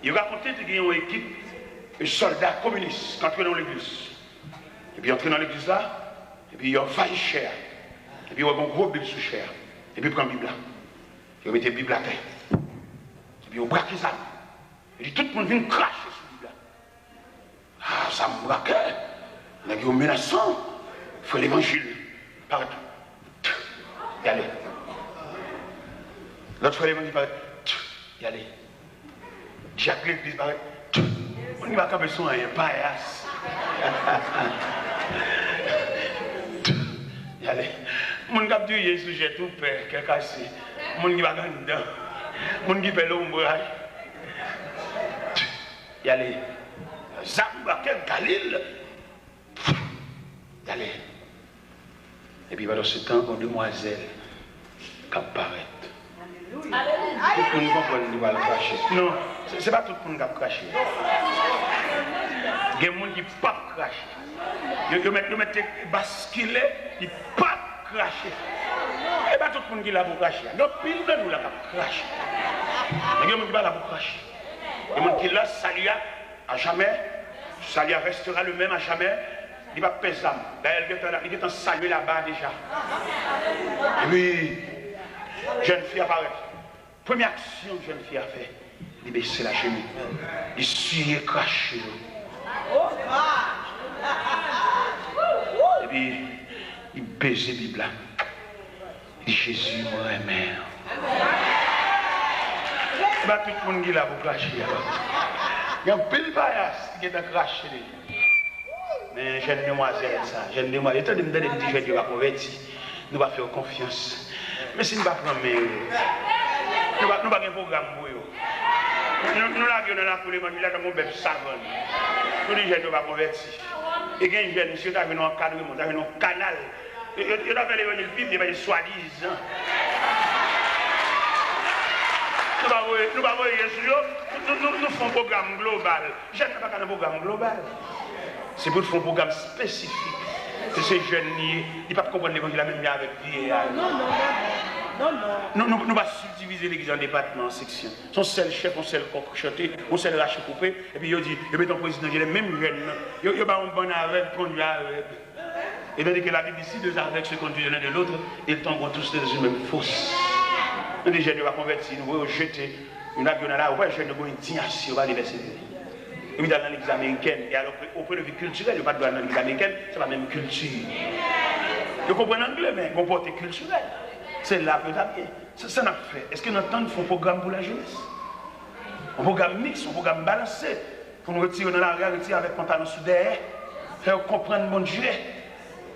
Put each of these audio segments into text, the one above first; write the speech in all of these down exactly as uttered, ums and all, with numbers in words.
Yo rakonte te gen yon ekip sòlda kominis k antre nan yon legliz. Epi yo antre nan legliz la, epi yo anvayi chè a. Epi yo wè gen yon gwo Bib sou chè a. Epi yo pran Bib la. Yo mete Bib la atè. Epi yo brake zam. Epi tout moun vin krache sou Bib la. Ah, sa m brake. Nèg yo menasan. Frè Levanjil parèt. Y ale. Lòt frè Levanjil parèt. Y ale. Dyak legliz parèt. Moun ki pa kanpe sou anyen, payas. Y ale. Moun k ap touye sou jèt ou pè, kè kase. Moun ki pa gen anndan. Moun ki pè lonbraj. Y ale. Zam brake Galil. Y ale. Epi pandan se tan, yon demwazèl k ap parèt. Tout moun konprann li pral krache. Non, se, se pa tout moun k ap krache. Gen moun ki p ap krache. Yo, yo mèt, yo mèt te baskile, li p ap krache. E pa tout moun ki la pou krache. Gen anpil nan nou la k ap krache. Men gen moun ki pa la pou krache. Gen moun ki la, sali a, à jamais. Sali a restera le menm à jamais. Li p ap pè zam. Dayè, li gentan, li gentan salye laba deja. Epi, jèn fi a parèt. Premye aksyon jèn fi a fè, li bese lajenou. Li siye krache yo. Epi, li beze Bib la. Li di, Jezi, mwen renmen w. Se pa tout moun ki la pou krache a. Gen anpil payas ki gentan krache deja. Men jèn demwazèl sa, jèn demwazèl, tande m, tande m di jèn yo pa konvèti. Nou pa fè yo konfyans. Men si n pa pran men yo, nou pa, nou pa gen pwogram pou yo. Nou, nou lage yo nan lakou levanjil la tankou bèf savann. Nou di jèn yo pa konvèti. E gen jèn, si yo ta jwenn yon ankadreman, ta jwenn yon kanal, yo, yo, yo ta fè levanjil pi byen pase swadizan. Nou pa voye, nou pa voye je sou yo, nou, nou, nou, nou fè yon pwogram global. Jèn nan pa ka nan pwogram global. Se pou l fè yon pwogram espesifik. Se, se jèn li ye, li p ap konprann levanjil la menm jan avèk vye a. Non, non, non, non, non. Nou, nou, nou pa sibdivize legliz an depatman, an seksyon. Se yon sèl chèf, yon sèl kò k chante, yon sèl rache koupe, epi yo di, yo mete yon prezidan, yo di menm jèn nan, yo, yo ba yon bann avèg kondui avèg. Et tandis que la Bible dit, si deux aveugles se conduisent l'un de l'autre, ils tomberont tous deux dans une même fosse. Nou di jèn yo pa konvèti, nou voye yo jete, nou lage yo nan lari, ou wè jèn yo gen yon endiyasyon, yo pa vle pèsevere. Epi t al nan legliz amerikèn, e alò ke, o pwen de vi kiltirèl, yo pa t dwe al nan legliz amerikèn, se pa menm kilti. Yo konprann angle, men gon pòte kiltirèl. Se la pou yo ta byen. Se sa n ap fè. Èske n antann fè yon pwogram pou lajenès? Yon pwogram miks, yon pwogram balanse. Pou nou retire yo nan lari a, retire avèk pantalon sou dèyè. Fè yo konprann Bondye.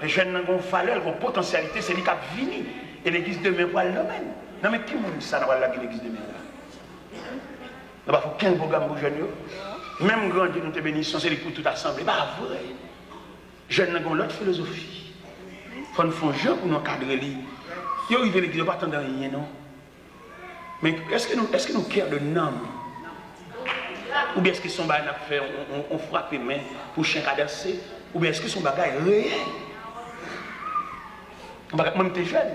Jèn nan gen yon valè, l gen yon potansyalite, se li k ap vini. E legliz demen pral nan men n. Nan men ki moun sa n a pral lage legliz demen la? Nou pa fè okenn pwogram pou jèn yo. Menm gran Dye nou te benediksyon, se li k pou tout asanble. Pa vre. Jèn nan gen yon lòt filozofi. Fò n fè yon jan pou nou ankadre li. Yo rive legliz, yo pa tande anyen, non. Men èske nou, èske nou kè de nanm? Oubyen èske se yon bagay n ap fè, on, on, on frape men pou chen ka danse? Oubyen èske se yon bagay reyèl? Yon bagay, mwen, m te jèn.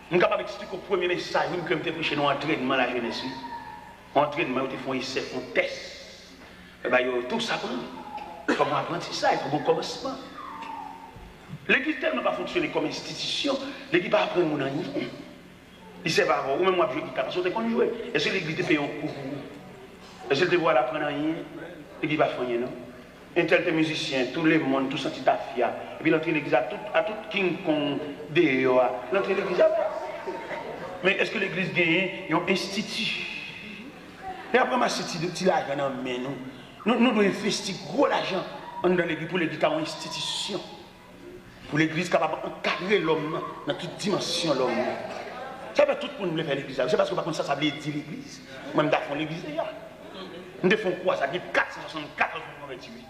M kapab eksplike w premye mesaj, wi, ke m te preche nan yon antrènman lajenès, wi. Yon antrènman, yo te fè yon esè, fè yon tès. Yo ba yo tou sa pran. Fòk gon aprantisay, fòk gon kòmansman. Legliz tèlman pa fonksyone kòm enstitisyon, legliz pa aprann moun anyen. Li sèvi avè w, ou menm w ap jwe gita, paske w te konn jwe. Èske legliz te peye yon kou pou ou? Èske l te pou w al aprann anyen? Legliz pa fè anyen, non. Entèl te mizisyen, tou lemonn, tou santi tafya. Epi l antre legliz a tout, a tout King Kong deyò a. L antre legliz avè l. Men èske legliz genyen yon enstiti? Lè y ap ranmase ti, ti lajan nan men nou, nou, nou dwe envesti gwo lajan anndan legliz pou legliz ta yon enstitisyon. Pou legliz kapab ankadre lòm nan, nan tout dimansyon lòm nan. Sa fè tout moun vle fè legliz la. Se paske yo pa konn sa sa vle di legliz. Mwen, m ta fè yon legliz deja. M te fè yon kwazad, gen kat san swasann katòz moun konvèti, wi.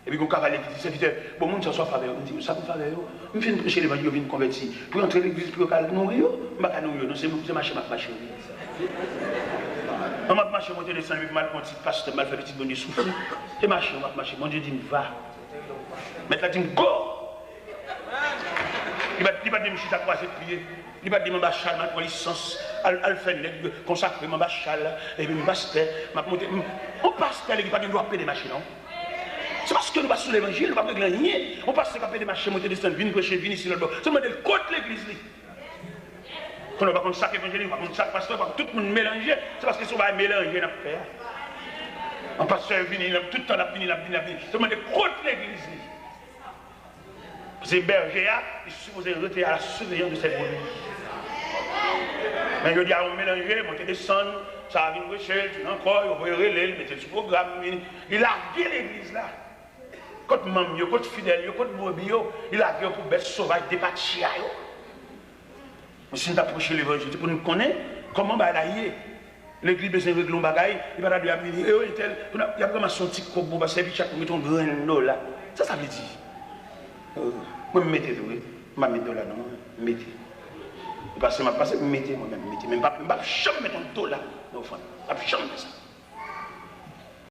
Epi gon kavalye ki di, sèvitè, bon, moun sa swa favè yo. M di, sa pou favè yo? M fin preche levanjil, yo vin konvèti. Pou yo antre legliz, pou yo ka al nouri yo, m pa ka nouri yo, non, se, se mache m ap mache, wi. An m ap mache, monte desann, epi m al pran ti pastè, m al fè pitit Bondye soufri. Se mache m ap mache, Bondye di m, va. Mèt la di m, go! Li pa, li pa di m chita kwaze pye. Li pa di m anba chal, m al pran lisans. Al, al fè nèg konsakre m anba chal, epi m pastè, m ap monte. M, yon pastè legliz pa gen dwa pede mache, non. Se paske nou pa sou levanjil, nou pa regle anyen. Yon pastè k ap pede mache, monte desann, vin preche, vin isi lòt bò. Se mande l kot legliz li. Konnen w pa konn sa k evanjelik, w pa konn sa k pastè, w pa konn, tout moun melanje. Se paske se yon bagay melanje n ap fè a. Yon pastè vini, l ap, tout tan l ap vini, l ap vini, l ap vini. Se mande kot legliz li. Se bèje a, li sipoze rete à la surveillance de ses brebis. Men jodi a, yon melanje, monte desann, sa a vin preche, l tounen ankò, yo voye rele l, mete l sou pwogram, vini. Li lage legliz la. Kot manm yo, kot fidèl yo, kot brebi yo, li lage yo pou bèt sovaj depatcha yo. Men si n ta preche levanjil, se pou n konnen kòman bagay la ye. Legliz bezwen regle yon bagay, li pa ta dwe ap vini, e yo entèl, pou n ap, y ap ranmase yon ti kòb pou pastè, epi chak moun mete yon grenn dola. Sa sa vle di? Euh, mwen m mete tou, wi. M pa met dola non, mwen m mete. E pase m ap pase, m mete, mwen menm m mete. Men m p ap, m p ap janm met yon dola nan ofrann. M p ap janm fè sa.